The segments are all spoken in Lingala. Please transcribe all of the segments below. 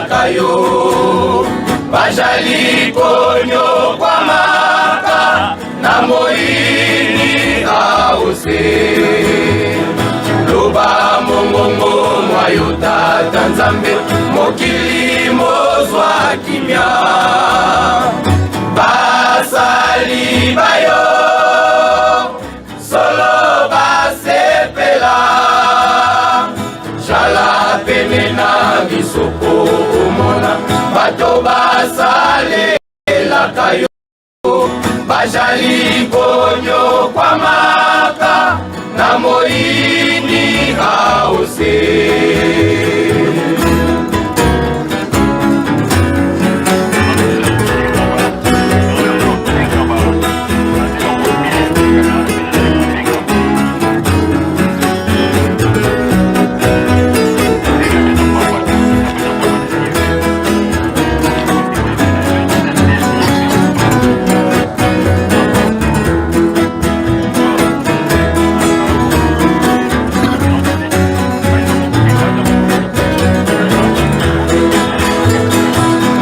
Basalelaka yo bajali konyokwamaka na moyini ause. Loba mongongo mwa yo Tata Nzambe, mokili mozwa kimia. Basali bayo solo basepela, jala pene na biso po omona bato basalelaka yo bajali konyokwamaka na moyini ause.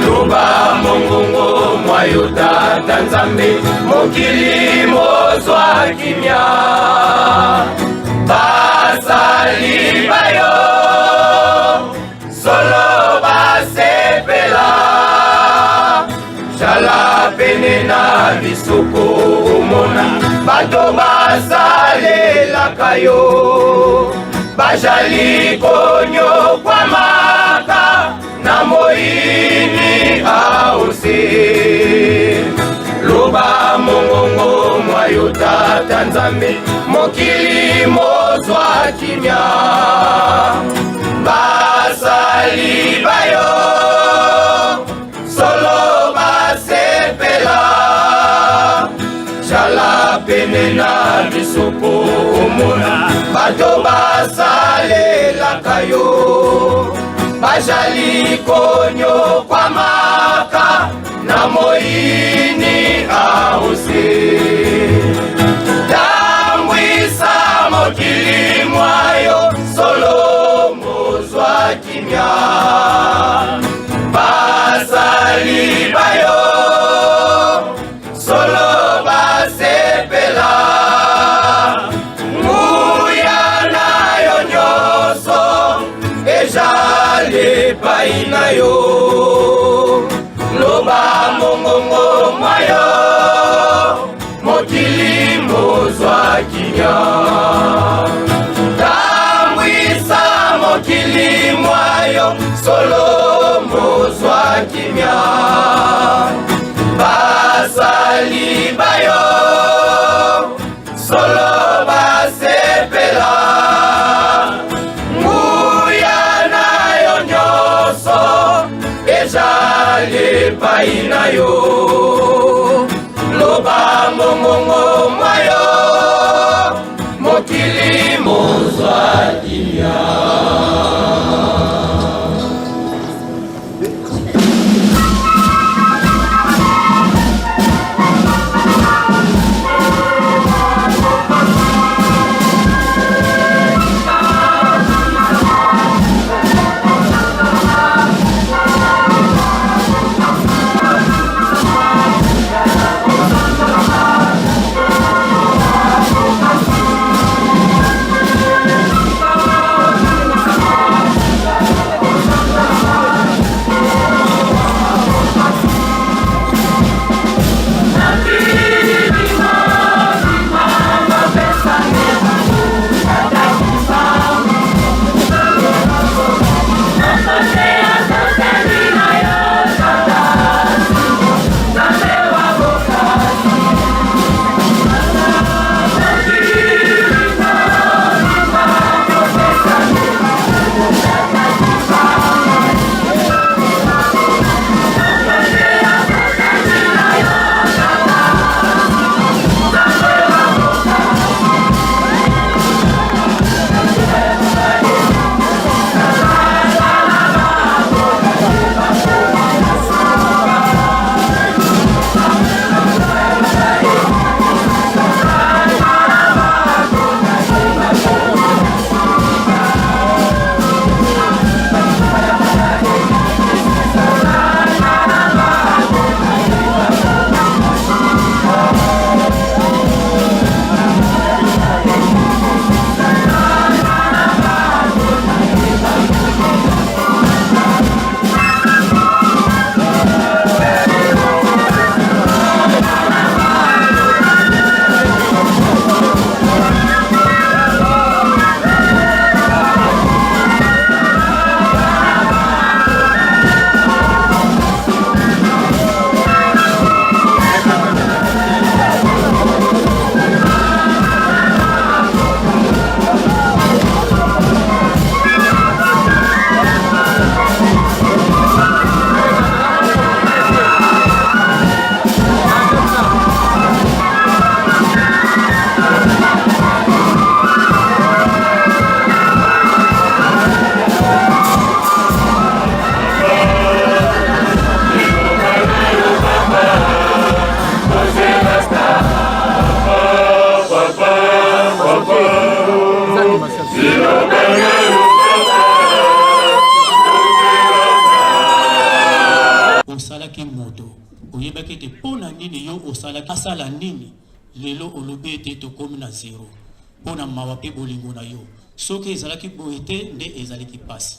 Loba mongongo mwa yo Tata Nzambe, mokili mozwa kimia. Basali bayo solo basepela, jala pene na biso po omona bato basalelaka yo bajali konyokwamaka na moyini ause. Loba mongongo mwa yo Tata Nzambe, mokili mozwa kimia. Basali bayo solo basepela, jala pene na biso po omona bato basalelaka yo bajali konyokwamaka na moyini ause. Tambwisa mokili mwa yo solo mozwa kimia. Basali bayo solo basepela, nguya na yo nyonso ejali epai na yo. Loba mongongo mwa yo, mokili mozwa kimia. Tambwisa mokili mwa yo solo mozwa kimia. Basali bayo solo basepela, nguya na yo nyonso ejali epai na yo. Loba mongongo mwa yo, mokili mozwa kimia. mpo na nini yo osalaki asala nini lelo olobi ete tokomi na zero mpo na mawa mpe bolingo na yo. Soki ezalaki boye te nde ezalaki pasi.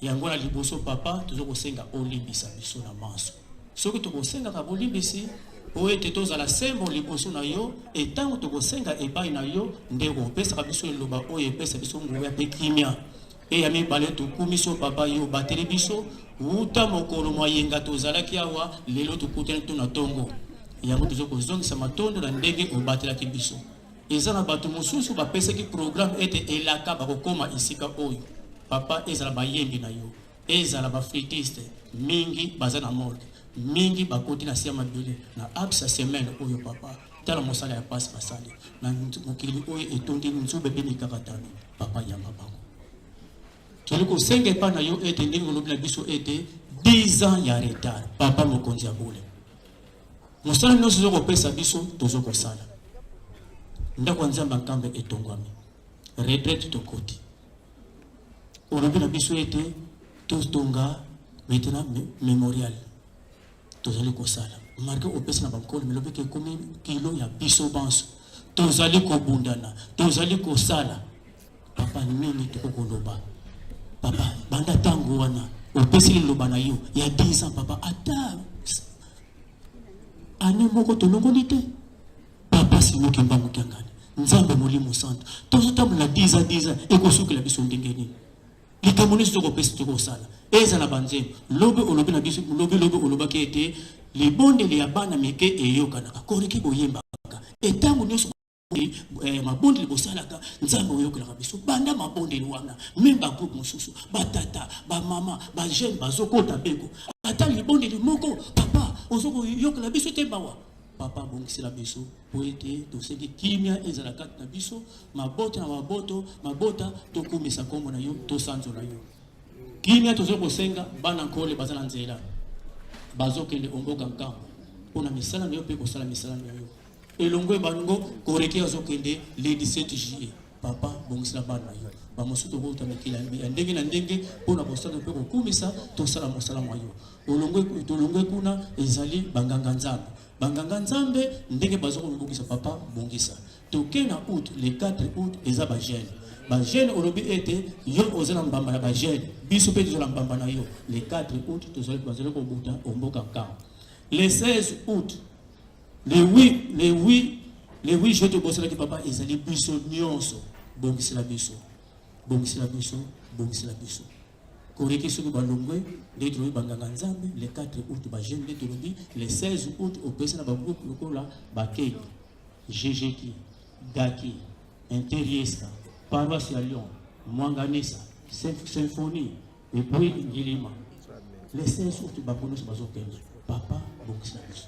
Yango na liboso papa tozo kosenga olimbisa biso na manso. Soki tokosengaka bolimbisi mpo ete tozala sembo liboso na yo, etango tokosenga epai na yo nde okopesaka biso liloba oyo epesa biso nguya mpe kimia. Mpe ya mibale tokumisi yo papa, yo obateli biso wuta mokolo mwa yenga tozalaki awa, lelo tokutani to na tongo. Yango tozo kozongisa matondo na ndenge obatelaki biso. Eza na bato mosusu bapesaki programme ete elaka bakokoma esika oyo. Papa, ezala bayembi na yo, ezala ba flûtiste, mingi baza na morgue, mingi bakoti na se ya mabele na absa semaine oyo papa. Tala mosala ya pasi basali na mokili oyo etondi nzube mpe mikakatano. Papa, yamba bango. Tozali kosenga epai na yo ete ndenge olobi na biso ete 10 ans ya retard, papa mokonzi ya bule, mosala nyonso ozo kopesa biso tozo kosala. Ndako ya Nzambe Nkambe etongwami, retraite tokoti. Olobi na biso ete totonga maintenant memorial, tozali kosala marke opesi na bankolo milobi ke ekomi kilo ya biso banso, tozali kobundana, tozali kosala. Papa, nini tokoki koloba papa? Banda ntango wana opesi liloba na yo ya 10 ans papa, ata ane moko tolongoli te papa. Simon Kimbangu Kiangani, Nzambe Molimo Santo, tozotambola 10 ans 10 ans, ekosukela biso ndenge nini? Likambo nyonso tokopesa tokosala ezala banzembo. Lobi olobi na biso, lobi lobi olobaki ete libondeli ya bana mike eyokanaka, koreki boyembaka etango nyonso mabondeli bosalaka, Nzambe oyokelaka biso. Banda mabondeli wana, meme bagroupe mosusu, batata, bamama, bajeune bazokota beko, ata libondeli moko papa ozokoyokela biso te. Mawa papa, bongisela biso po ete tosengi kimia ezala kati na biso, mabota na maboto mabota, tokumisa nkombo na yo, tosanzola yo. Kimia tozo kosenga. Bana Nkole baza na nzela, bazokende omboka Nkambo mpona misala na yo mpe kosala misala na yo elongo ebango. Koreki azokende le 17 juillet. Papa, bongisela bana na yo. Bamosusu tokouta mikili ya ndenge na ndenge mpona kosala mpe kokumisa, tosala mosala mwa yo. Tolongwe kuna, ezali banganga Nzambe, banganga Nzambe ndenge baza komibongisa. Papa, bongisa. Toke na août, le 4 août, eza bajeune. Bajeune, olobi ete yo oza na mbamba ya bajeune, biso mpe toza na mbamba na yo. Le 4 août tozali bazali kobuta omboka Nkambo. Le 16 août, le 8, le 8, le 8 juillet tobosanaki papa, ezali biso nyonso. Bongisela biso, bongisela biso, bongisela biso. Koreki soki balongwe nde tolobi banganga Nzambe le 4 août, bajeune nde tolobi le 16 août. Opesa na bagroupe lokola bakei GGK, Gaki, Interiesca, paroisse ya Lyon, Mwanganisa, Symphonie et puis Ngilima. Le 16 août bango nyonso bazokende. Papa, bongisela biso.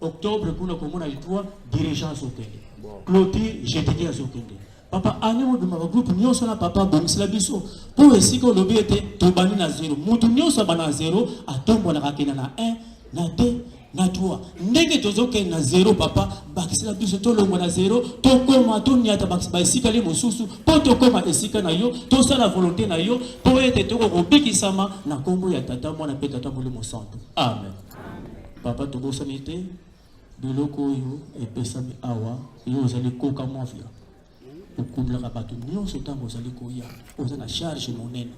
Octobre kuna komona le 3, dirigeant azokende, clôture GTK azokende. Papa, ane mobima bagroupe nyonso na papa, bongisela biso mpo esika olobi ete tobandi na zero. Motu nyonso abanda na zero, atombolaka, akenda na 1, na 2, na 3. Ndenge tozokende na zero, papa, bakisela biso, tolongwa na zero, tokóma toniata baesikali mosusu mpo tokóma esika na yo, tosala volonté na yo mpo ete tokokobikisama na nkombo ya Tata, Mwana mpe Tata Molimo Santo. Amen. Papa, tobosani te biloko oyo epesami awa. Yo ozali koka mafia, okundolaka bato nyonso ntango ozali koya, oza na charge monene.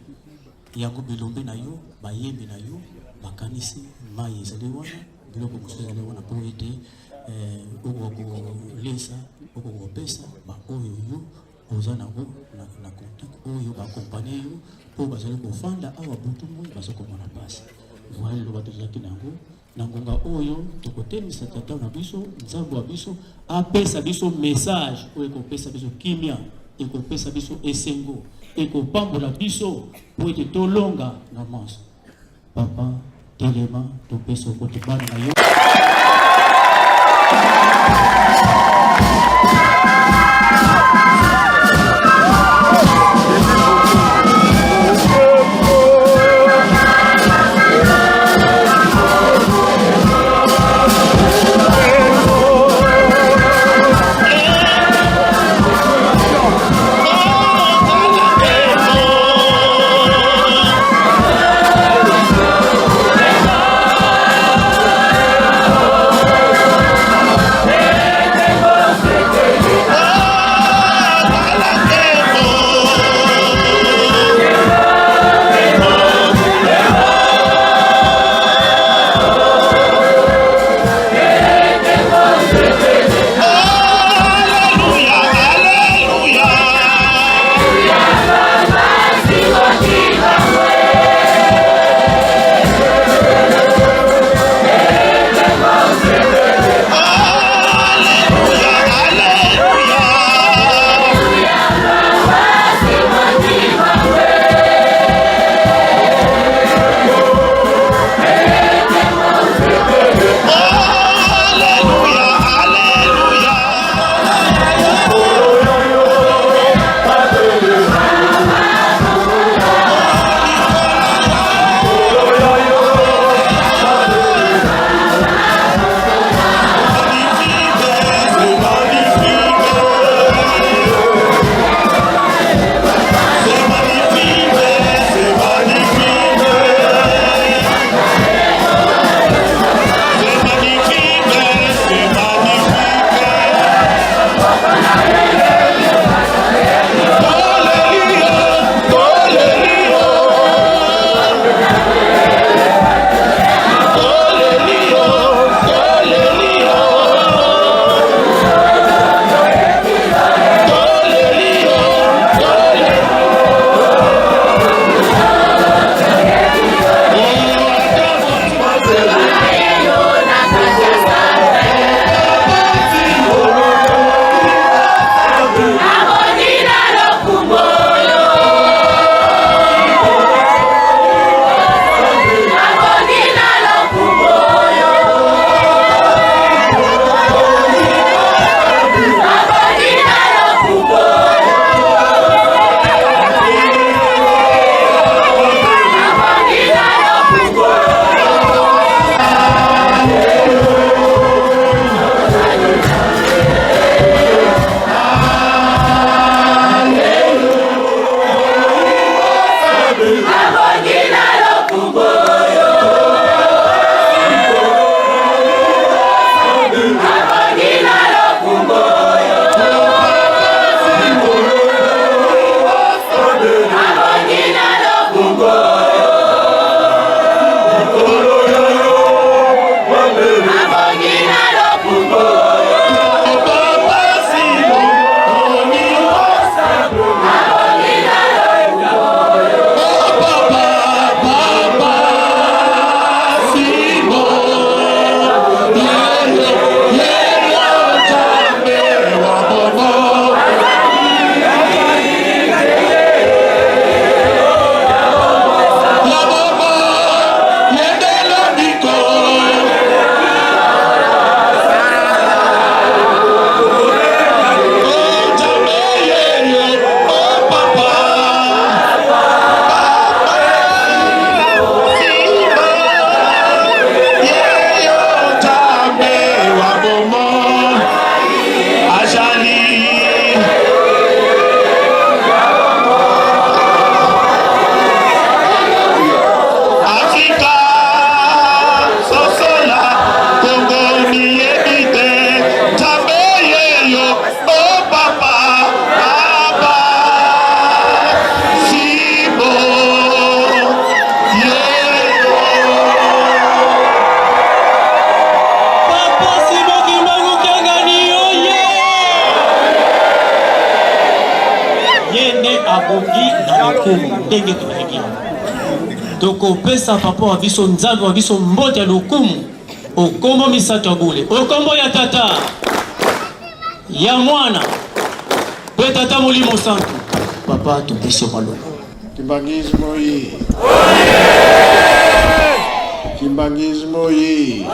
Yango bilombe na yo, bayembi na yo bakanisi mai ezali wana, biloko mosusu ezali wana mpo ete okoka kolesa, okoka kopesa baoyo yo oza nango na contact, oyo baakompagne yo mpo bazali kofanda awa butu moi, bazokomona mpasi. Voilà liloba tozalaki na yango na ngonga oyo. Tokotelemisa tata na biso, Nzambe wa biso, apesa biso message oyo ekopesa biso kimia, ekopesa biso esengo, ekopambola biso mpo ete tolonga na manso. Papa, telema, topesa okoti bana na yo. lokumu ndenge tolingi yango. Tokopesa papa wa biso Nzambe wa biso mbote ya lokumu okombo misato ya bule, okombo ya Tata, ya Mwana mpe Tata Molimo Santu. Papa, topesi yo maloba. Kimbanguisme oye! Kimbanguisme oye!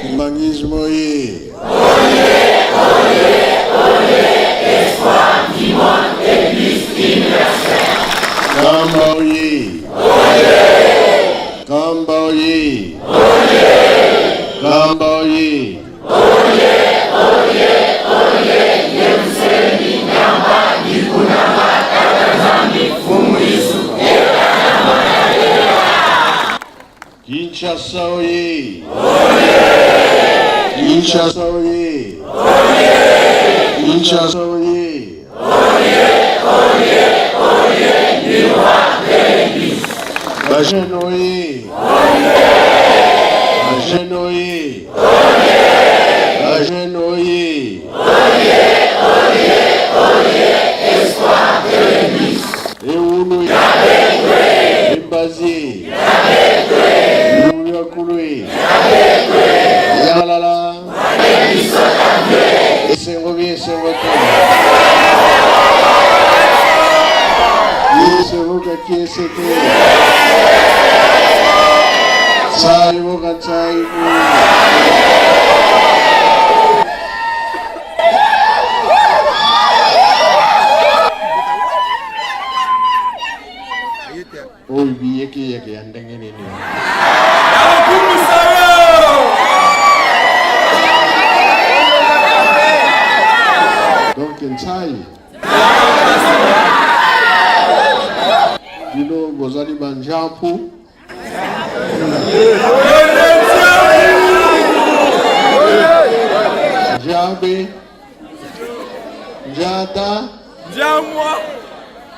Kimbanguisme oye! Kamba oye! Kamba oye! Kamba oye! Kinshasa oye! Kinshasa oye! Kinshasa oye! Ba jeune oye! Ba jeune oye! Ba jeune oye! Ewulu Embazi Luyakulwe Yalala Esengo bi esengo te Yesu kieseke Sai boka tsai Oyo biyekeyeke ya ndenge nini? Nakumisa yo! Donc Ntsai bino bozali banjampu Njabe Njata Njamwa!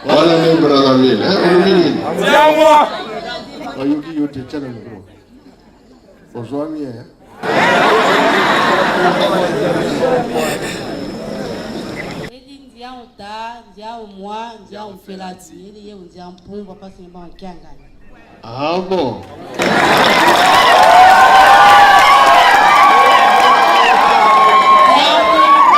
wana nde Brazzaville eh, olobi nini? Njamwa! Bayoki yo te tia na micro ozwami eh? Eli ndiao ta, ndiao mwa, ndiao mfelati, eli yeu ndiao mpumba pasi mba wakiangani. Ah bon?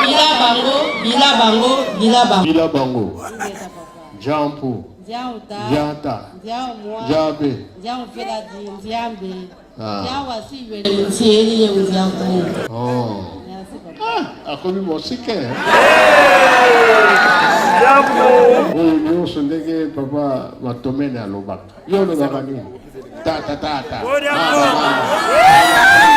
Bila bango, bila bango, bila bango. Bila bango. Ingeta papa. Jampu. Ndiao ta, Njata. ndiao mwa, Njabe. ndiao mfelati, ndiambe. Ah. Ndiao wasiwe, nti eli yeu ndiao mpumba. Oh. Merci papa. Ah, akomi mosika eh? Oyo nyonso ndenge papa Matomene alobaka. Yo olobaka nini? Tata tata. Mama mama.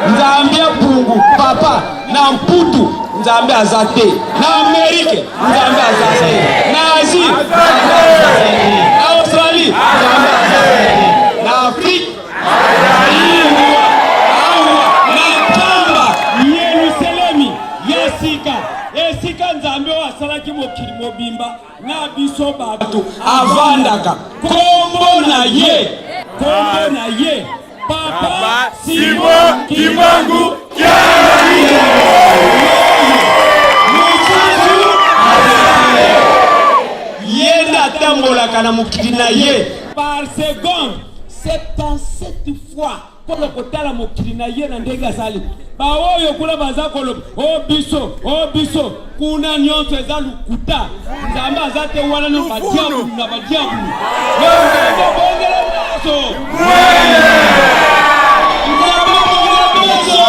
Nzambe pungu papa na mputu Nzambe aza te na Amerike Nzambe aza te na Asie Nzambe aza te na Australie Nzambe aza te na Afrique awa awa na Pamba Yelusalemi ya sika esika Nzambe oyo asalaki mokili mobimba na biso bato avandaka kombo na ye kombo na ye Papa Simon Kimbangu ye nde atambolaka na mokili na ye par seconde 77 fois. Mpo na kotala mokili na ye na ndenge azali. Baoyo kuna baza koloba o oh, biso o oh, biso kuna nyonso eza lokuta. Nzambe aza te wana na badiabulu na badiabulu. Nzambe abongela biso. Nzambe abongela biso.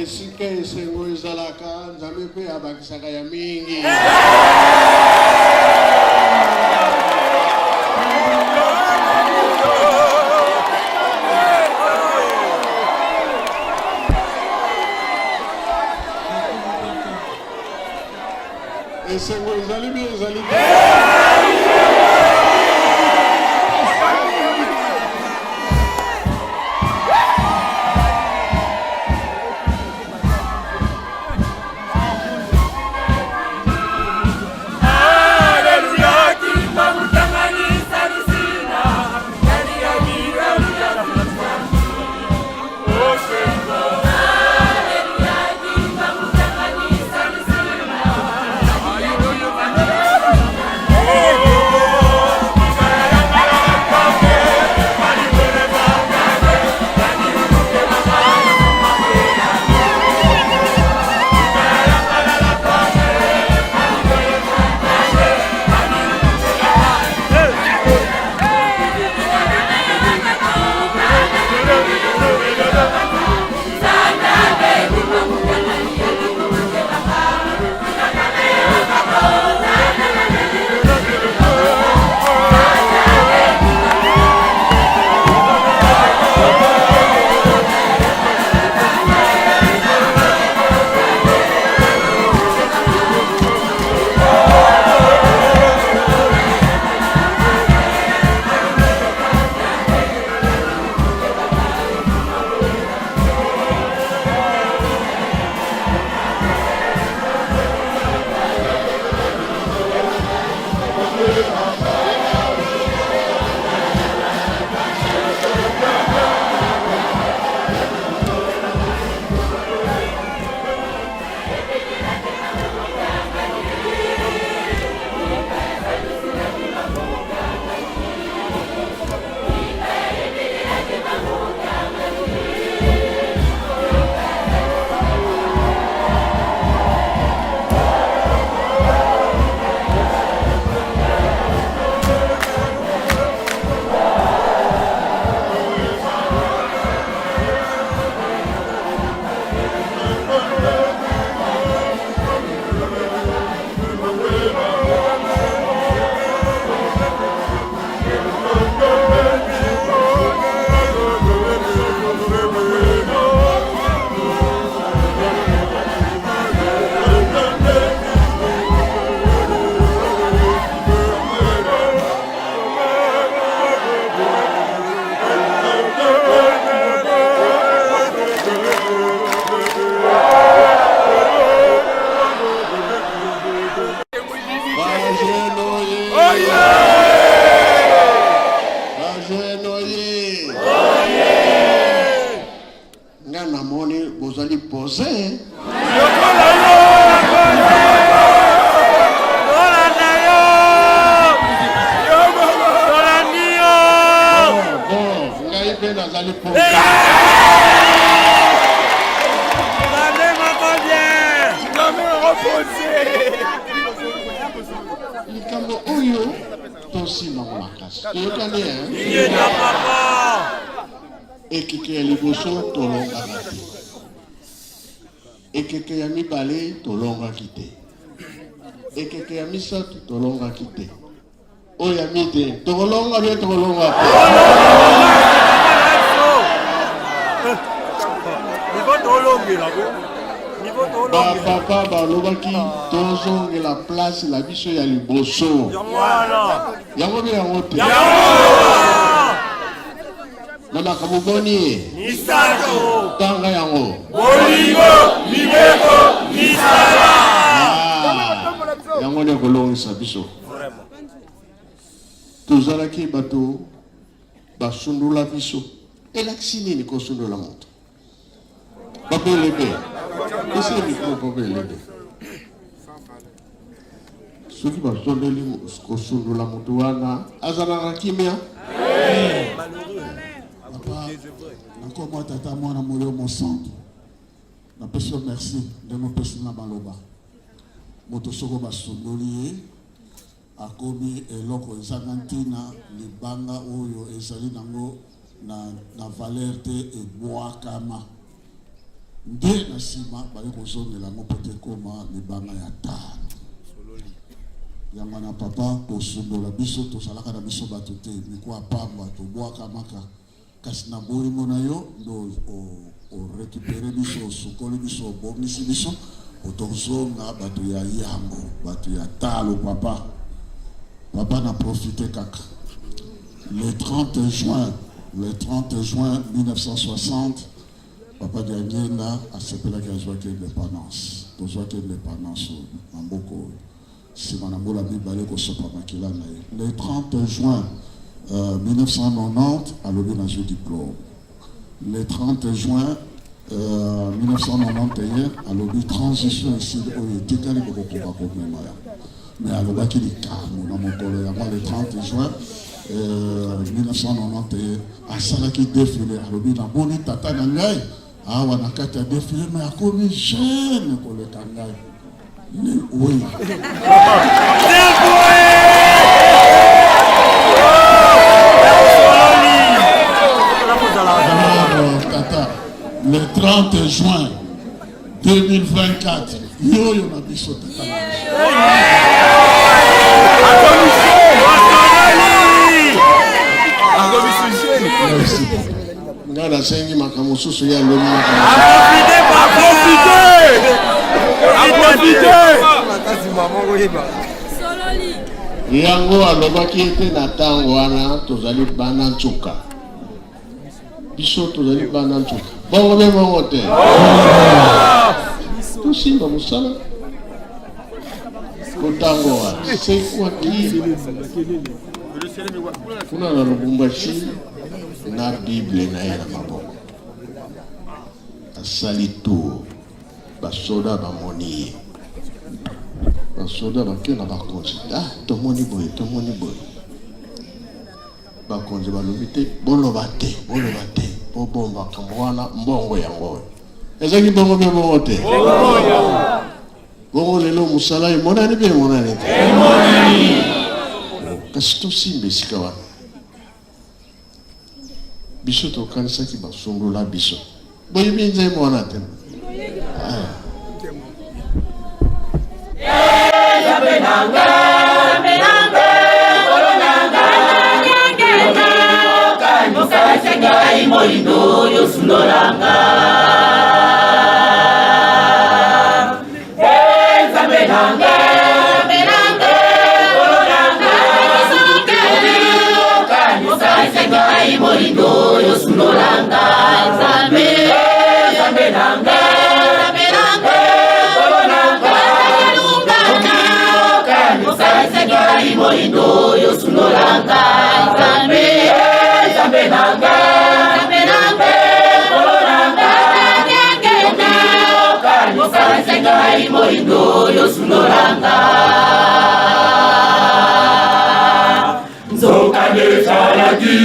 Esika esengo ezalaka, Nzambe mpe abakisaka ya mingi. Esengo ezali bi ezali te. Namoni bozali pose. Lokola yo Tolanda yo Tolandi yo. Bon, ngai mpe nazali pose. Nzambe moko bien. Nzambe repose. Likambo oyo tosimbango makasi. Toyokani hein? Ingeta papa. Ekeke ya liboso tolongaka te. Ekeke ya mibale tolongaki te. Ekeke ya misato tolongaki te. Oyo ya mite tokolonga bie tokolonga te. Bapapa balobaki tozongela place na biso ya liboso. Yango bie yango te. Na makambo boni ye? Misato. Tanga yango. Bolingo, mibeko, misala. Ah, yango nde ekolongisa biso. Tozalaki bato basundola biso. Elakisi nini kosundola moto? Papa Elebe, pesa ye micro Papa Elebe. Soki basondeli kosundola moto wana azalaka kimia. Papa, na nkombo ya Tata, Mwana, Molimo Mosantu, napesi yo merci ndenge opesi nga maloba. Moto soko basundoli ye akomi eloko ezanga ntina, libanga oyo ezali nango na, na valeur te, ebwakama. Nde na nsima baye kozongela yango mpo te ekoma libanga ya talo. Yango wana papa, kosundola biso, tozalaka na biso bato te, mikuwa pamba, tobwakamaka, kasi na bolingo na yo nde o recuperer biso, osukoli biso, obongisi biso po tozonga bato ya yambo, bato ya talo papa. Papa na profiter kaka le 30 juin, le 30 juin 1960 Papa Diangienda asepelaki azwaki independance. Tozwaki independance oyo na mboka oyo sima na mbula mibale kosopa makila na ye. Le 30 juin 1990 alobi nazwi diplome. Le 30 juin 1991 alobi transition esili oyo etikali bokokoka komema yango. Mais alobaki likambo na mokolo yango le 30 juin 1991 asalaki defile, alobi namoni tata na ngai awa na kati ya defile mais akomi jeune koleka ngai. Oui. Alors, tata, le 30 juin 2024, yoyo na biso tata na biso. Merci. Nga nasengi makambo mosusu ye alobi. Yango alobaki ete na ntango wana tozali bana nsuka. Biso tozali bana nsuka. Bongo be bongo te. Tosimba mosala. Kotango wana sekwaki kuna na Lubumbashi na Bible na ye na maboko, asali tour, basoda bamoni ye, basoda bake na bakonzi, ah, tomoni boye, tomoni boye. Bakonzi balobi te, boloba te, boloba te, bobomba makambo wana, mbongo yango oyo. Ezalaki bongo mpe bongo te? Bongo lelo mosala emonani mpe emonani te? Kasi tosimba esika wana. Biso tokanisaki basundola biso. Boyebi nzembo wana te? Ah. moindo yosundola nga. Nzokande ezalaki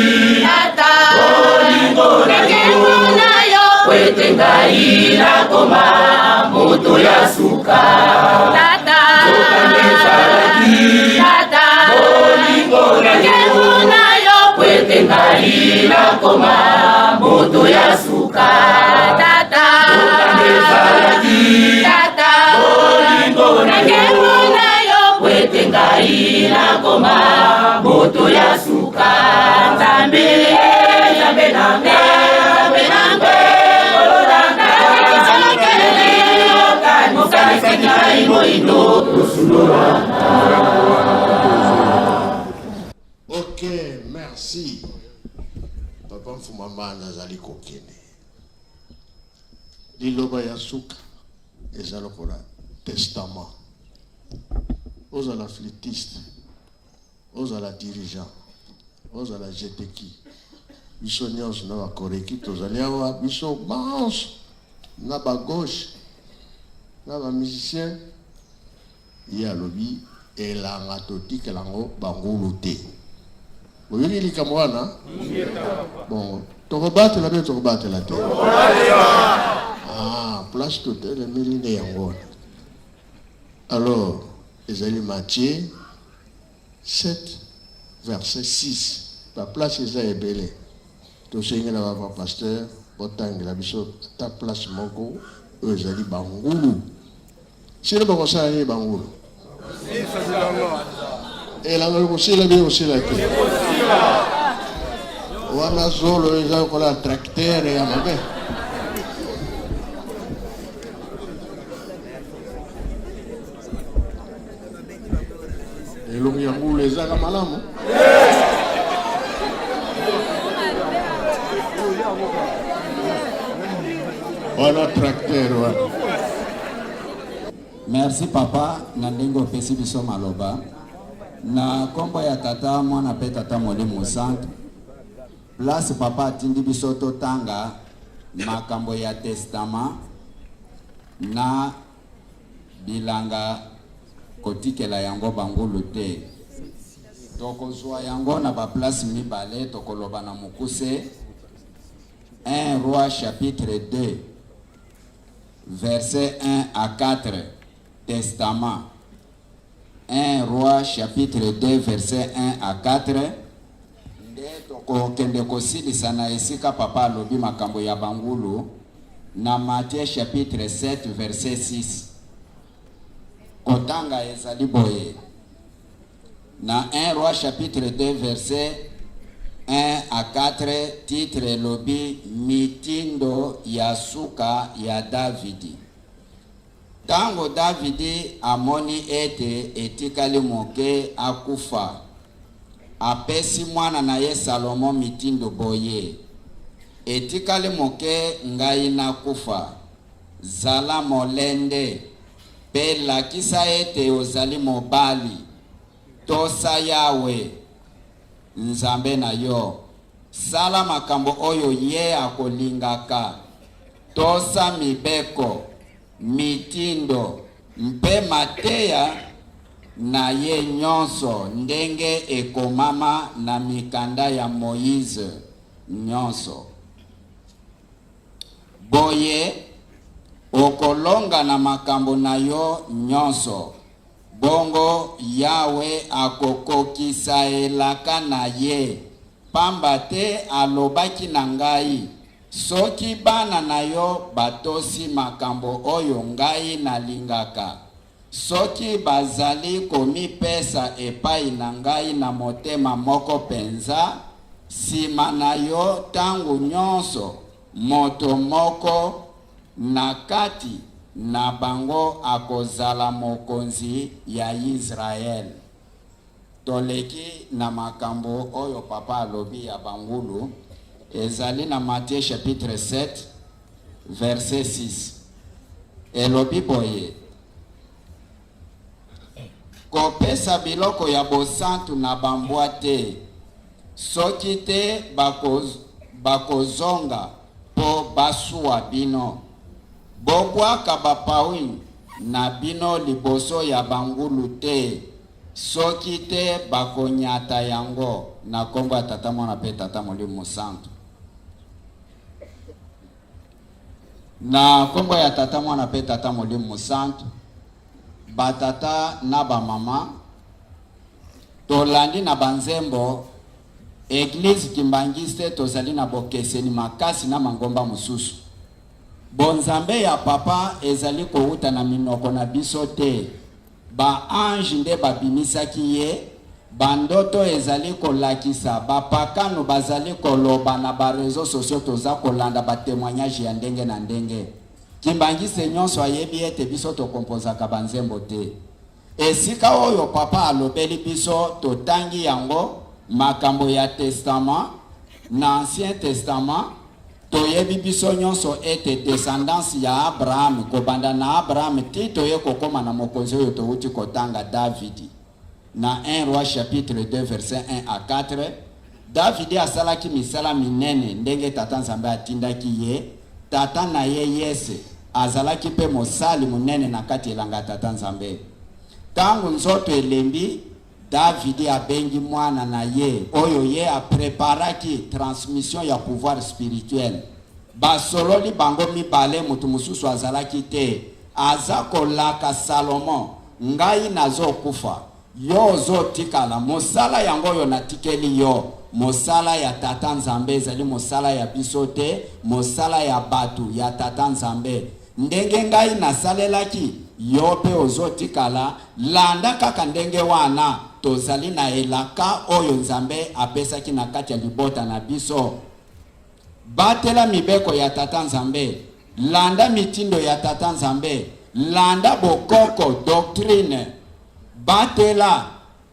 tata bolingo na yo po ete ngai nakoma moto ya suka. Tata nzokande ezalaki tata bolingo na yo po ete ngai nakoma moto ya suka. Tata nzokande ezalaki tata bolingo na yo po ete ngai nakoma moto ya suka. Nzambe, Nzambe na nga, Nzambe na nga, Nkolo na nga, okanisaki ngai moindo osundola. Ok, merci. Papa Mfuma Mbanza azali kokende. Liloba ya suka eza lokola testament. Ozala flûtiste, ozala dirigeant, ozala jeteki. Biso nyonso na bakoreki tozali awa, biso banso na ba gauche na ba musicien. Ye alobi elanga totikela yango bangulu te. Boyoki likambo wana? Bon, tokobatela mpe tokobatela te. Ah, place totelemeli nde yango wana. Alors, ezali Matthieu 7 verset 6. Ba place eza ebele. Tosengela ba pasteur botangela biso ata place moko oyo ezali bangulu. Sino bakosala nini bangulu? Elanga ekosila bino ekosila te. Wana zolo eza lokola tracteur ya mabe. Elongi ya ngulu ezaka malamu. Wana tracteur wana. Merci papa na ndenge opesi biso maloba na kombo ya tata mwana pe tata molimo santu. Place papa atindi biso totanga makambo ya testament na bilanga kotikela yango bangulu te. Tokozwa yango na ba place mibale, tokoloba na mokuse. 1 Roi chapitre 2 verset 1 à 4, testament. 1 Roi chapitre 2 verset 1 à 4 nde tokokende kosilisa na esika papa alobi makambo ya bangulu na Matthieu chapitre 7 verset 6. Kotanga ezali boye na 1 Roi chapitre 2 verset 1 à 4, titre elobi mitindo ya suka ya Davidi. Tango Davidi amoni ete etikali moke akufa, apesi mwana na ye Salomo mitindo boye, Etikali moke ngai nakufa. Zala molende mpe lakisa ete ozali mobali. Tosa Yawe, Nzambe na yo. Sala makambo oyo ye akolingaka. Tosa mibeko, mitindo mpe mateya na ye nyonso ndenge ekomama na mikanda ya Moyize nyonso. Boye, okolonga na makambo na yo nyonso. Bongo Yawe akokokisa elaka na ye, pamba te alobaki na ngai, Soki bana na yo batosi makambo oyo ngai nalingaka, soki bazali komipesa epai na ngai na motema moko penza, sima na yo tango nyonso, moto moko na kati na bango akozala mokonzi ya Yisraele. Toleki na makambo oyo papa alobi ya bangulu, ezali na Matthieu chapitre 7 verset 6. Elobi boye, Kopesa biloko ya bosantu na bambwa te, soki te bakozonga mpo basuwa bino. Bobwaka bapawin. na bino liboso ya bangulu te, soki te bakonyata yango. Na kombo ya Tata, Mwana pe Tata Molimo Mosantu. Na kombo ya Tata, Mwana pe Tata Molimo Mosantu, batata na bamama, tolandi na banzembo Eglise Kimbanguiste tozali na bokeseni makasi na mangomba mosusu. Bonzambe ya Papa ezali kowuta na minoko na biso te. Ba anges nde babimisaki ye, ba ndoto ezali kolakisa, ba pakano bazali koloba na ba reseaux sociaux toza kolanda ba temoignages ya ndenge na ndenge. Kimbanguiste nyonso ayebi ete biso to composaka ba nzembo te. Esika oyo Papa alobeli biso totangi yango makambo ya testament na ancien testament toyebi biso nyonso ete descendance ya Abraham kobanda na Abraham ti toye kokoma na mokonzi oyo towuti kotanga Davidi na 1 Roi chapitre 2 verset 1 à 4 Davidi asalaki misala minene ndenge Tata Nzambe atindaki ye. Tata na ye Yese azalaki mpe mosali monene na kati elanga ya Tata Nzambe. Tango nzoto elembi, Davidi abengi mwana na ye oyo ye a preparaki transmission ya pouvoir spirituel. Basololi bango mibale, moto mosusu azalaki te. Aza kolaka Salomon, Ngai nazokufa, Yo ozo tikala, mosala yango oyo natikeli yo, mosala ya Tata Nzambe ezali mosala ya biso te, mosala ya batu ya Tata Nzambe. Ndenge ngai nasalelaki, yo pe ozo tikala, landa kaka ndenge wana, tozali na elaka oyo Nzambe apesaki na kati ya libota na biso. Batela mibeko ya Tata Nzambe, landa mitindo ya Tata Nzambe, landa bokoko, doctrine, batela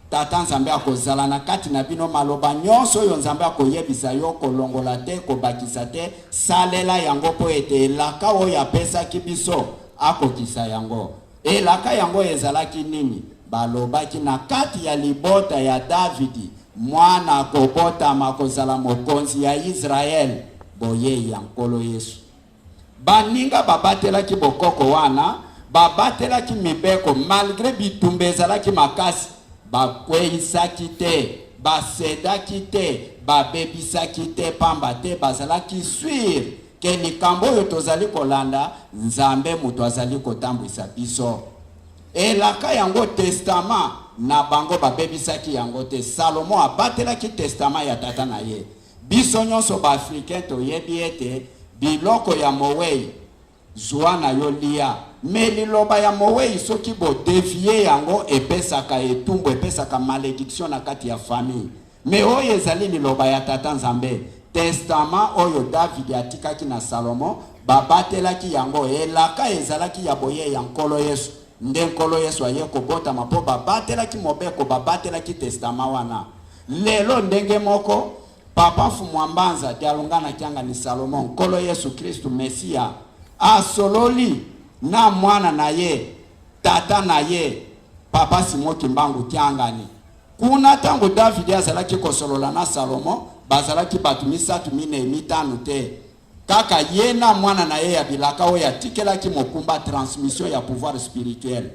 Tata Nzambe akozala na kati na bino. Maloba nyonso oyo Nzambe akoyebisa yo, kolongola te, kobakisa te, salela yango mpo ete elaka oyo apesaki biso akokisa yango. Elaka yango ezalaki nini? Balobaki na kati ya libota ya Davidi, mwana akobotama akozala mokonzi ya Yisraele, boyei ya Nkolo Yesu. Baninga babatelaki bokoko wana, babatelaki mibeko malgre bitumba ezalaki makasi, bakweisaki te, ba cedaki te, babebisaki te pamba te bazalaki sur que likambo oyo tozali kolanda, Nzambe moto azali kotambwisa biso. Elaka yango, testament na bango, babebisaki yango te. Salomo abatelaki testament ya tata na ye. Biso nyonso ba Africains toyebi ete biloko ya mowei zua na yo lia, mais liloba ya mowei soki bo devier yango epesaka etumbu, epesaka malediction na kati ya famille. Mais oyo ezali liloba ya Tata Nzambe, testament oyo Davidi atikaki na Salomo, babatelaki yango. Elaka ezalaki ya boyei ya Nkolo Yesu, nde Nkolo Yesu aye kobotama mpo babatelaki mobeko, babatelaki testament wana. Lelo ndenge moko, Papa Mfumu a Mbanza Dialungana Kiangani Salomon, Nkolo Yesu Kristu Mesiya, asololi na mwana na ye, tata na ye, Papa Simon Kimbangu Kiangani. Kuna tango Davidi azalaki kosolola na Salomo, bazalaki bato misato, minei, mitano te. Kaka ye na mwana na ye ya bilaka oyo atikelaki mokumba, transmission ya pouvoir spirituel.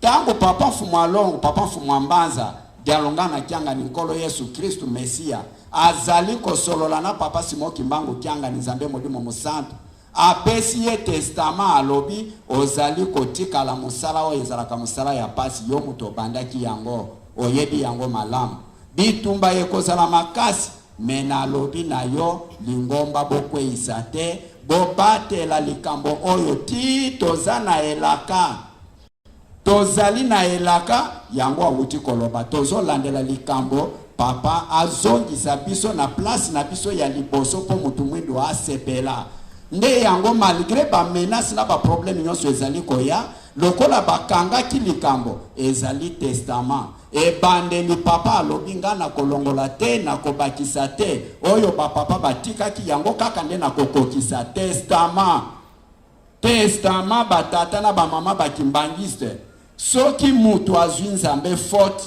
Tango Papa Mfumu a Longo, Papa Mfumu a Mbanza, Dialungana Kiangani, Nkolo Yesu Kristu Mesiya, azali kosolola na Papa Simon Kimbangu Kiangani, Nzambe Molimo Mosantu, Apesi ye testament, alobi, Ozali kotikala mosala oyo ezalaka mosala ya pasi, yo moto obandaki yango, oyebi yango malamu. Bitumba ekozala makasi, mais nalobi na yo, lingomba bokweyisa te, bobatela likambo oyo tii toza na elaka. Tozali na elaka, yango awuti koloba, tozolandela likambo Papa azongisa biso na place na biso ya liboso mpo mutu mwindu asepela. Nde yango malgre ba menaces na ba problèmes nyonso ezali koya, lokola bakangaki likambo, ezali testament. Ebandeli Papa alobi nga nakolongola te, nakobakisa te, oyo ba papa batikaki yango kaka nde nakokokisa, testament. Testament ba tata na ba mama ba kimbanguiste soki mutu azui nzambe faute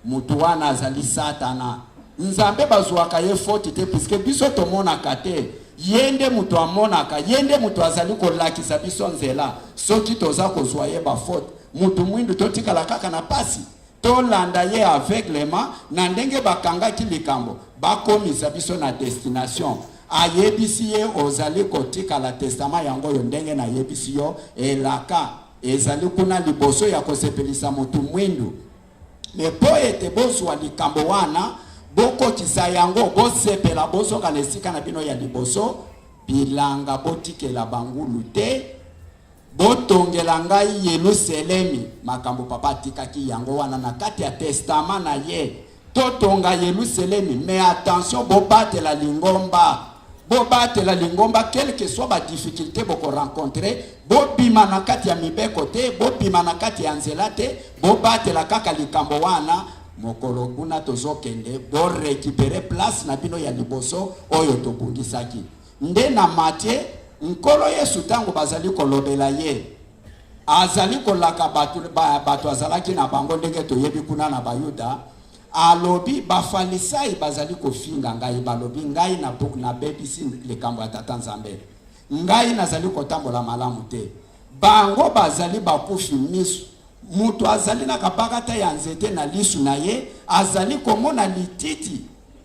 mutu wana azali satana nzambe bazuaka ye faute te puisque biso tomonaka te Ye nde moto amonaka, ye nde moto azali kolakisa biso nzela. Soki toza kozwa ye ba faute, mutu mwindu totikala kaka na pasi. Tolanda ye aveuglement na ndenge bakangaki likambo, bakomisa biso na destination. Ayebisi ye ozali kotikala testament yango oyo ndenge nayebisi yo, elaka ezali kuna liboso ya kosepelisa mutu mwindu. Mais po ete bozua likambo wana, bokokisa yango, bosepela, bozonga na esika na bino ya liboso, bilanga botikela bangulu te, botongela ngai Yeluselemi. Makambo papa atikaki yango wana na kati ya testament na ye, totonga Yeluselemi, mais attention, bobatela lingomba, bobatela lingomba quel que soit ba difficultés boko rencontrer, bobima na kati ya mibeko te, bobima na kati ya nzela te, bobatela kaka likambo wana. Mokolo kuna tozokende, bo recuperer place na bino ya liboso oyo tobungisaki. Nde na Matthieu, Nkolo Yesu tango bazali kolobela ye, azali kolaka bato, ba, bato azalaki na bango ndenge toyebi kuna na Bayuda, alobi Bafalisai bazali kofinga ngai, balobi ngai nabebisi likambo ya Tata Nzambe, ngai nazali kotambola malamu te. Bango bazali bakufi miso. Moto azali na kabakata ya nzete na lisu na ye, azali komona lititi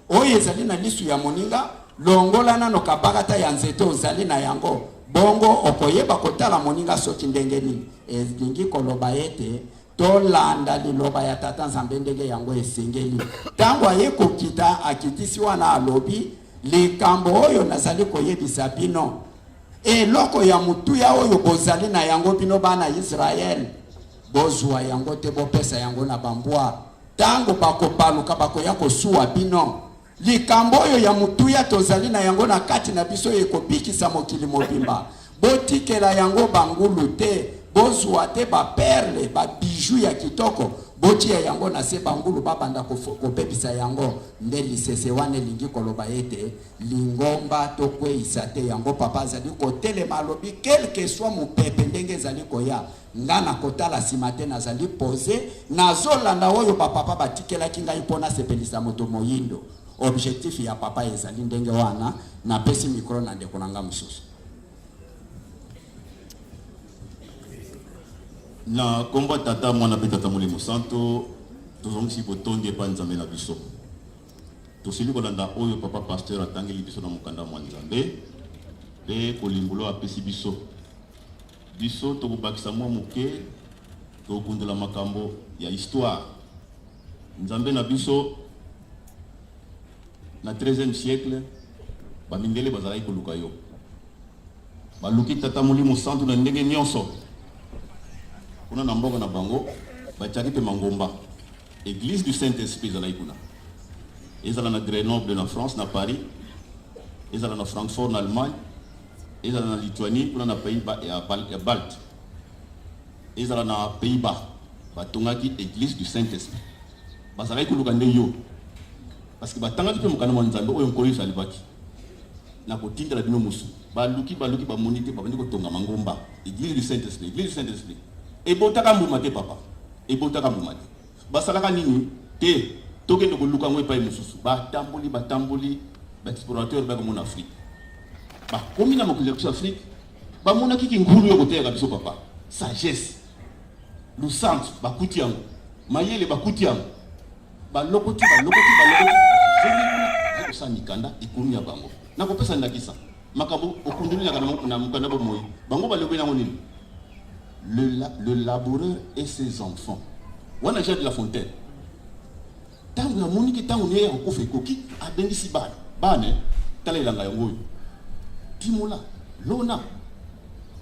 oyo ezali na lisu ya moninga. Longola nano kabakata ya nzete ozali na yango, bongo okoyeba kotala moninga soki ndenge nini. Elingi koloba ete tolanda liloba ya Tata Nzambe ndenge yango esengeli. Tango aye kokita, akitisi wana alobi, likambo oyo nazali koyebisa bino, eloko ya motuya oyo bozali na yango bino bana Israël, bozwa yango te, bopesa yango na bambwa. Tango bakobaluka bakoya kosuwa bino. Likambo oyo ya motuya tozali na yango na kati na biso ekobikisa mokili mobimba. Botikela yango bangulu te, bozwa te ba perle, ba bijoux ya kitoko, botia yango na se bangulu babanda kobebisa yango. Nde lisese wana elingi koloba ete lingomba tokweyisa te yango. Papa azali kotelema alobi, quel que soit mopepe ndenge ezali koya, nga nakotala sima te, nazali pose, nazolanda oyo ba papa batikelaki ngai mpo nasepelisa moto moyindo. Objectif ya papa ezali ndenge wana. Napesi micro na ndeko na nga mosusu. Na kombo ya Tata, Mwana mpe Tata Molimo Santo, tozongisi botondi epai Nzambe na biso. Tosili kolanda oyo papa pasteur atangeli biso na mokanda mwa Nzambe mpe kolimbola oyo apesi biso. Biso tokobakisa mwa moke, tokokundola makambo ya histoire. Nzambe na biso na 13e siècle, ba mindele bazalaki koluka yo. Baluki Tata Molimo Santu na ndenge nyonso. Kuna na mboka na bango, batiaki mpe mangomba. Eglise du Saint-Esprit ezalaki kuna. Ezala na Grenoble na France, na Paris, ezala na Francfort na Allemagne, ezala na Lituanie kuna na pays ba, ya, ya Balte, ezala na Pays-Bas, batongaki Eglise du Saint-Esprit. Bazalaki koluka nde yo, parce que batangaki mpe mokanda mwa Nzambe oyo Nkolo Yesu alobaki, nakotindela bino mosu. Baluki, baluki, bamoni te, babandi kotonga mangomba. Eglise du Saint-Esprit, Eglise du Saint-Esprit ebotaka mbuma te, papa, ebotaka mbuma te. Basalaka nini te? Tokende koluka yango epai mosusu. Batamboli, batamboli, ba explorateurs bakomona Afrique. Bakomi na mokili ya biso Afrique, bamonaki kingulu yo koteyaka biso papa, sagesse, lusantu bakuti yango, mayele bakuti yango, balokoti, balokoti, balokoti, bazongi kuna, baye kosala mikanda ekomi ya bango. Nakopesa ndakisa makambo okundoli na mokanda bomoi, bango balobeli yango nini? Le, le laboureur et ses enfants. Wana Jean de la Fontaine. Tango amoni ke tango naye ya kokufa ekoki, abengisi bana. Bana, tala elanga yango oyo. Timola, lona.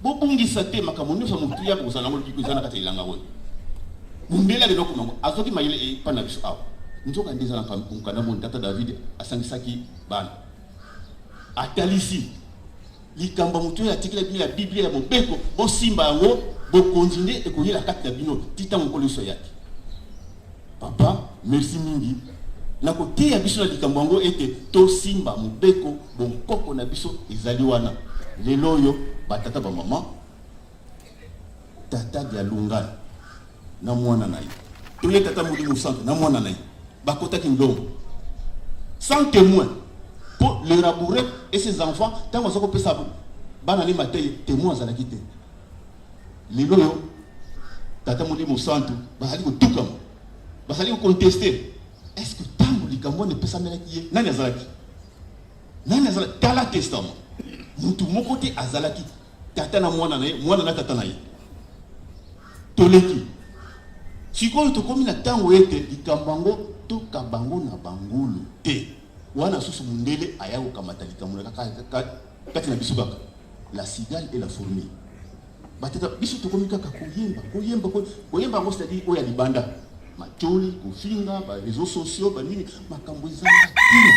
Bobungisa te makambo nyonso ya motuya bokozala yango lobiko eza na kati ya elanga oyo. Mundele akenda kokoma yango, azwaki mayele epai na biso awa. Nzoka nde eza na mokanda moni tata David asangisaki bana. Atalisi likambo ya motuya atikela bino ya Biblia ya mobeko, bosimba yango, bokonzi nde ekoyela kati na bino ti ntango Nkolo Yesu ayaki. Papa, merci mingi na koteya biso na likambo yango ete tosimba mobeko, bonkoko na biso ezali wana. Lelo oyo batata ba mama, tata Dialungana na mwana na ye, to ye tata Molimo Santu na mwana na ye, bakotaki ndongo sans témoin. Mpo le raboureur et ses enfants, ntango aza kopesa bana ne mateyi, temoin azalaki te. Lelo oyo Tata Molimo Santu bazali kotukama, bazali koconteste. Est-ce que ntango likambo wana epesamelaki ye, nani azalaki? Nani azalaki? Tala testament, motu moko te azalaki, tata na mwana na ye, mwana na tata na ye. Toleki sikoyo, tokomi na ntango ete likambo yango tokaba yango na bangulu te. Wana susu mundele aya kokamata likambo na kati na biso kaka la cigale et la fourmi. Batata biso tokomi kaka koyemba koyemba koyemba yango, c'est-à-dire oyo ya libanda, matoli, kofinga, ba réseaux sociaux, banini, makambo ezanga ntina.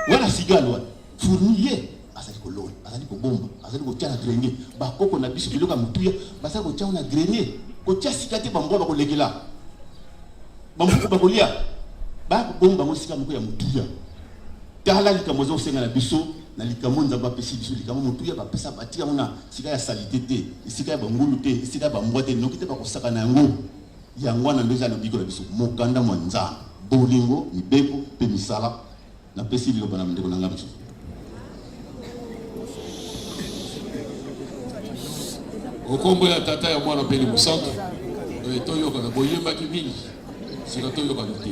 Wana cigale, wana fourmi, ye azali kolona, azali kobomba, azali kotia na grenier. Bakoko na biso, biloko ya motuya bazali kotia na grenier, kotia sika te bambwa bakolekela, bambuku bakolia, bakobomba yango esika moko ya motuya. Tala likambo eza kosenga na biso na likambo Nzambe apesi biso, likambo motuya bapesa, batika yango na esika ya salite te, esika ya bangulu te, esika ya bambwa te, noki te bakosaka na yango. Yango wana nde eza lobiko na biso, mokanda mwa Nzambe, bolingo, mibeko mpe misala. Napesi liloba na ndeko na ngai mosusu. Okombo ya Tata, ya Mwana mpe Mosantu, toyokana. Boyembaki mingi, sika toyokana te.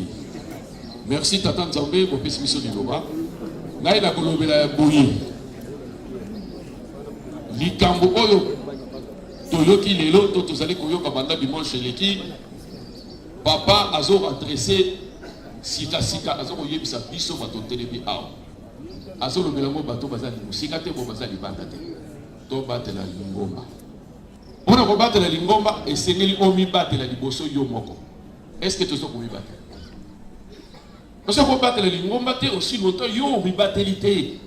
Merci Tata Nzambe, bopesi biso liloba. Ngai nakolobela ya boye: likambo oyo toyoki lelo to tozali koyoka banda dimanche eleki, papa azoredresser sikasika, aza koyebisa biso bato telemi awa, azolobela yango bato baza mosika te, bo baza libanda te. Tobatela lingomba. Mpona kobatela lingomba, esengeli omibatela liboso yo moko. Est-ce que toza komibatela? Toza kobatela lingomba te aussi longtemps yo omibateli te.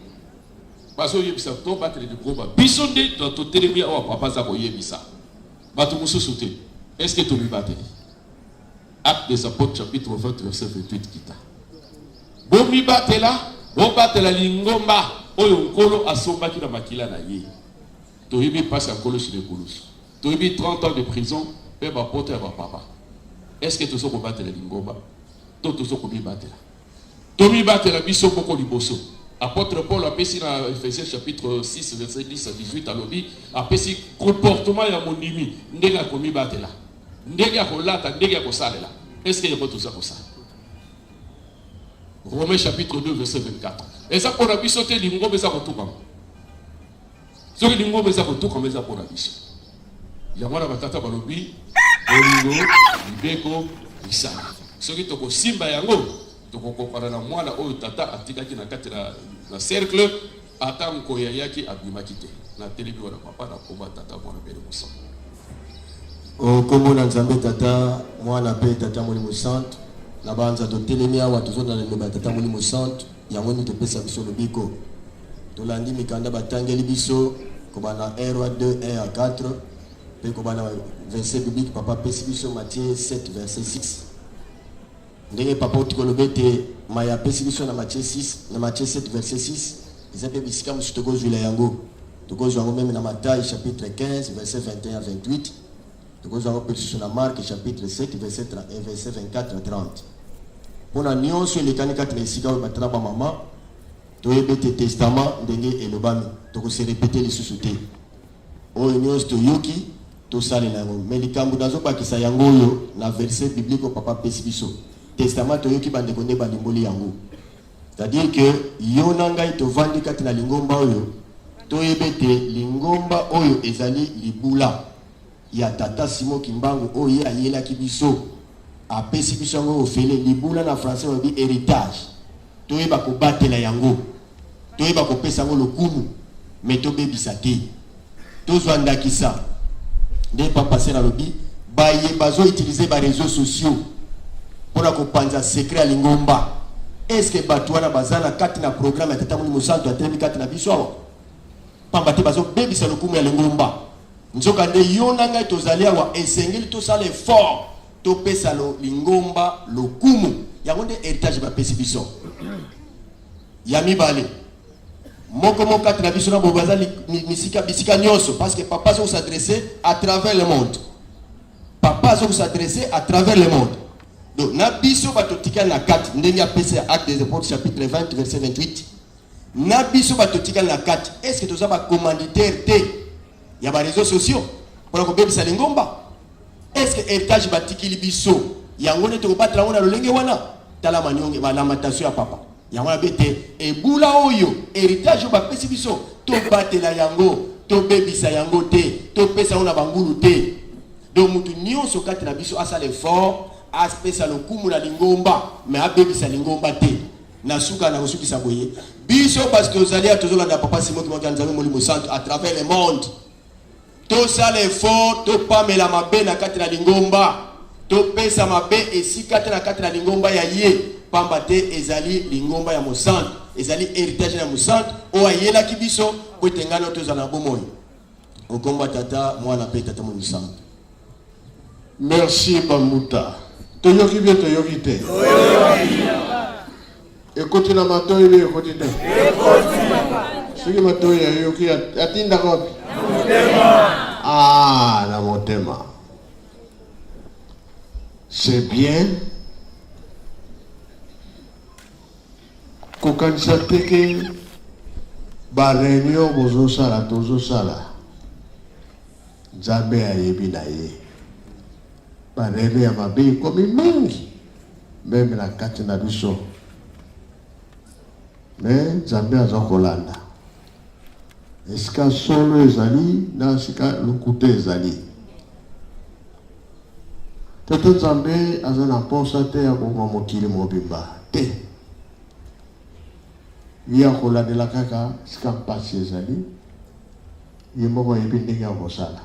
Bazoyebisa tobatela lingomba, biso nde totelemi awa, papa aza koyebisa, bato mosusu te. Est ce que tomibateli? Acte des Apôtres chapitre 20 verset 28 kita. Bomibatela, bobatela lingomba oyo Nkolo asombaki na makila na ye. Toyebi mpasi ya Nkolo sur ekulusu, toyebi 30 ans de prison mpe bapoto ya bapapa. Est ce que tozo kobatela lingomba to tozo komibatela? Tomibatela biso moko liboso. Apôtre Paul apesi na Ephésiens chapitre 6 verset 10 à 18, alobi, apesi comportement ya mondimi, ndenge akomibatela, ndenge ya kolata, ndenge ya kosalela. Est ce que yango toza kosala? Romains chapitre 2 verset 24 eza mpona biso te. Lingomba eza kotukama, soki lingomba eza kotukama, eza mpona biso. Yango wana batata balobi bolingo, mibeko, misala. Soki tokosimba yango, tokokokana na mwana oyo tata atikaki na kati na cercle, ata nkoyi ayaki, abimaki te. Natelemi wana, papa, na komba Tata, Mwana mpe Mosantu. Okombo na Nzambe Tata, Mwana mpe Tata Molimo Santu, na banza totelemi awa, tozonda na liloba ya Tata Molimo Santu. Yango nde topesa biso lobiko. Tolandi mikanda batangeli biso kobanda 1 Roi 2 1 à 4, mpe kobanda verset biblique papa apesi biso, Matthieu 7 verset 6. Ndenge papa oti koloba ete maya apesi biso na Matthieu 6, na Matthieu 7 verset 6, eza mpe bisika mosusu tokozwila yango. Tokozwa yango même na Matthieu chapitre 15 verset 21 à 28, tokozwa yango mpe lisusu na Marc chapitre 7 verset verset 24 à 30. Mpona nyonso elekani kati na esika oyo, batala, bamama, toyebi ete testament ndenge elobami, tokose répéter lisusu te. Oyo nyonso toyoki, tosalela yango. Mais likambo nazobakisa yango oyo na verset biblique oyo papa apesi biso, testament toyoki bandeko nde balimboli yango, c'est-à-dire que yo na ngai tovandi kati na lingomba oyo, toyebi ete lingomba oyo ezali libula ya tata Simon Kimbangu oyo ye ayelaki biso, apesi biso yango ofele. Libula, na français balobi héritage. Toyeba kobatela yango, toyeba kopesa yango lokumu, mais tobebisa te. Tozwa ndakisa nde papa pasteur alobi, baye bazoutiliser baréseaux sociaux mpona kopanza secret ya lingomba, est-ce bato wana baza na kati na programme ya Tata Molimo Santu atelemi kati na biso awa? Pamba te bazobebisa lokumu ya lingomba. Nzoka nde yo na ngai tozali awa, esengeli tosala effort, topesa lingomba lokumu. Yango nde héritage bapesi biso. Ya mibale, moko moko kati na biso na boye baza misika, bisika nyonso, parce que papa azo s'adresser à travers le monde, papa azo s'adresser à travers le monde. Donc na biso bato totikali na kati, ndenge apesa ya Actes des Apôtres chapitre 20 verset 28, na biso bato totikali na kati, est-ce que toza ba commanditaire te ya ba réseaux sociaux mpona kobebisa lingomba? Est-ce que héritage batikili biso yango nde tokobatela yango na lolenge wana? Tala manionge ba lamentation ya papa yango na bete ebula oyo héritage oyo bapesi biso tobatela yango, tobebisa yango te, topesa yango na bangulu te. Donc mutu nionso kati na biso asala effort apesa lokumu na lingomba mais abebisa lingomba te. Na suka na kosukisa boye, biso basi tozali ya tozolanda papa Simon Kimbangu ya Nzambe Molimo Santu à travers le monde, tosala effort topamela mabe na kati na lingomba, topesa mabe esika te na kati na lingomba ya ye, pamba te ezali lingomba ya mosantu, ezali héritage ya mosantu oyo ayelaki biso po ete ngai na yo tozala na bomoi. Okomba tata mwana pe tata molimo santu. Merci ba mbuta. Toyoki bien toyoki te? Ekoti na matoyi bien ekoti te? Soki matoyi ayoki atindaka wapi? Ah, na motema. C'est bien. Kokanisa te ke ba reunion bozosala tozosala Nzambe ayebi na ye. Ba reunion ya mabe ekomi mingi meme na kati na biso, mais Nzambe aza kolanda esika solo ezali na esika lokuta ezali. Tata Nzambe aza na mposa te ya koboma mokili mobimba te. Ye akolandela kaka esika mpasi ezali, ye moko ayebi ndenge akosala.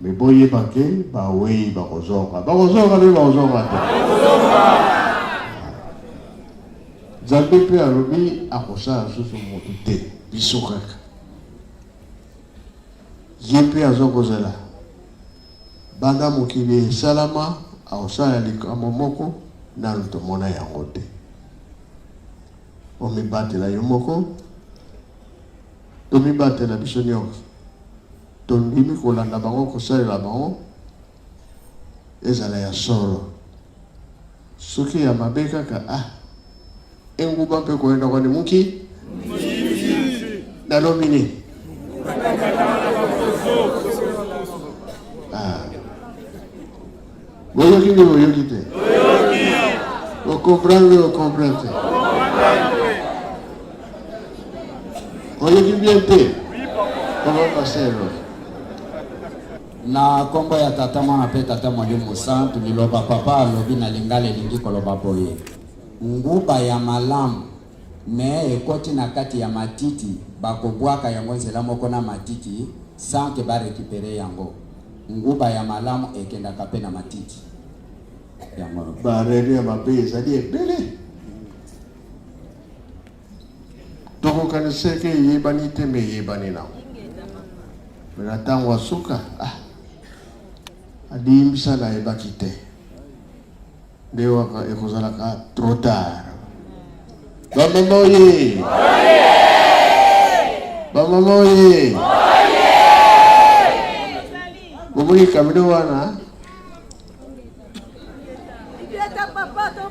Me boyeba ke bawei bakozonga, bakozonga mpe bakozonga te. Nzambe mpe alobi akosala lisusu motu te, biso kaka. Ye mpe aza kozela Banda mokili esalama, akosala likambo moko nanu tomona yango te. Omibatela yo moko, tomibatela biso nionso. Tondimi kolanda bango, kosalela bango, ezala ya solo. Soki ya mabe kaka, ah, enguba mpe koyenda kwani muki nalobi nini? Ah. Boyoki nde boyoki te? Okomprendre okomprendre te? Oyoki bien te? Papa pasteur. Na kombo ya Tata, Mwana mpe Tata Molimo Santu, liloba Papa alobi na lingala elingi koloba boye, Nguba ya malamu mais ekoti na kati ya matiti, bakobwaka yango nzela moko na matiti sans que ba recuperer yango. Nguba ya malamu ekendaka mpe na matiti. Yango. Ba reunion ya mabe ezali ebele. Tokokanisa eke eyebani te me eyebani nango. Me na ntango ya suka ah, alimbisa nayebaki te nde waka ekozalaka trop tard. Bamama oye! Bamama oye! Bomoni kamino wana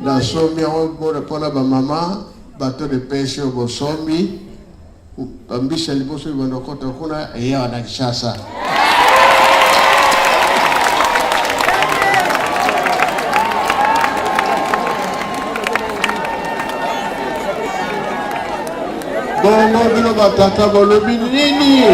Nasombi yango mpona bamama bateau de pêche oyo bosombi bambisi ya liboso ebanda kokota kuna eyawa na Kinshasa. Bongo bino batata bolobi nini?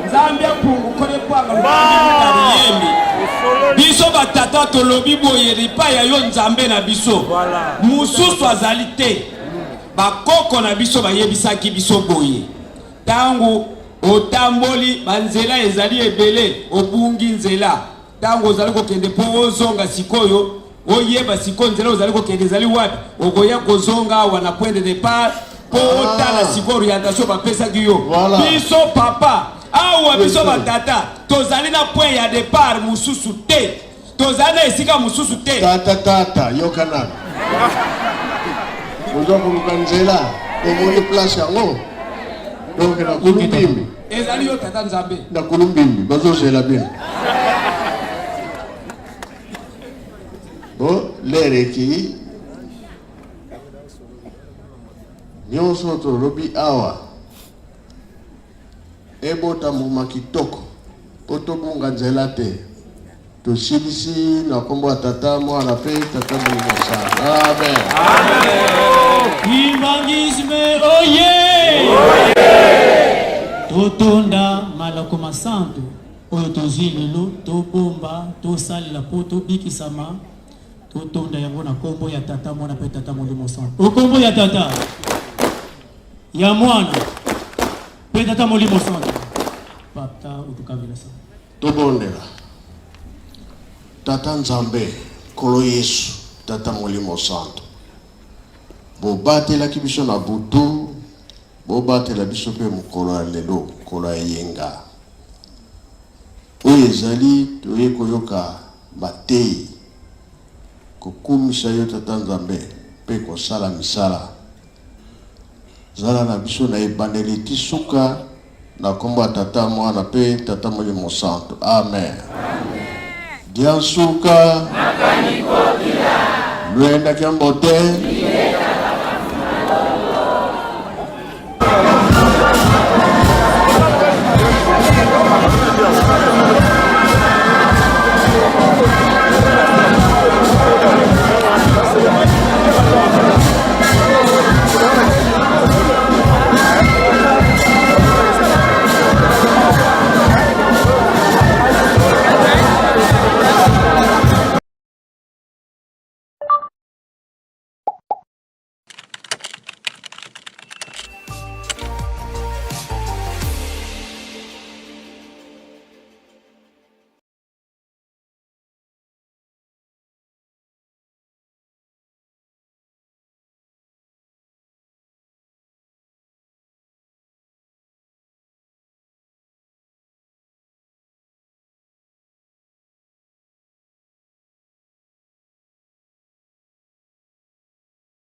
Nzambe apungu kole kwanga luyembi biso batata tolobi boye lipai ya yo Nzambe na biso mususu azali te. Bakoko na biso bayebisaki biso boye, tango otamboli banzela ezali ebele, obungi nzela tango ozali kokende mpo ozonga sikoyo oyeba sikoyo nzela ozali kokende ezali wapi, okoya kozonga awa na point de départ mpo otala sikoyo orientation bapesaki yo. Biso papa Awa biso batata tozali na point ya départ mosusu te, tozali na esika mosusu te. Tata tata, yoka nanu. Oza koluka nzela, omoni place yango. Donc na Kulumbimbi. Ezali yo tata Nzambe. Na Kulumbimbi bazozela bino. Bo lere ekei nyonso tolobi awa ebota mbuma kitoko mpo tobunga nzela te. Tosilisi na nkombo ya Tata, Mwana mpe Tata Molimo Santu. Amen. Kimbangisme oye! Totonda malako masantu oyo tozwi lelo, tobomba, tosalela mpo tobikisama. Totonda yango na nkombo ya Tata, Mwana mpe Tata Molimo Santu. O nkombo ya Tata, ya Mwana mpe Tata Molimo Santu. Papa otukabela sa. Tobondela. Tata Nzambe, Nkolo Yesu, Tata Molimo Santu, bobatelaki biso na butu, bobatela biso mpe mokolo ya lelo, mokolo ya eyenga oyo ezali toye koyoka mateyi, kokumisa yo Tata Nzambe mpe kosala misala. Zala na biso na ebandeli ti suka na kombo ya Tata, Mwana pe Tata Molimo Santu. Amen. Dia nsuka. Luenda kia mbote.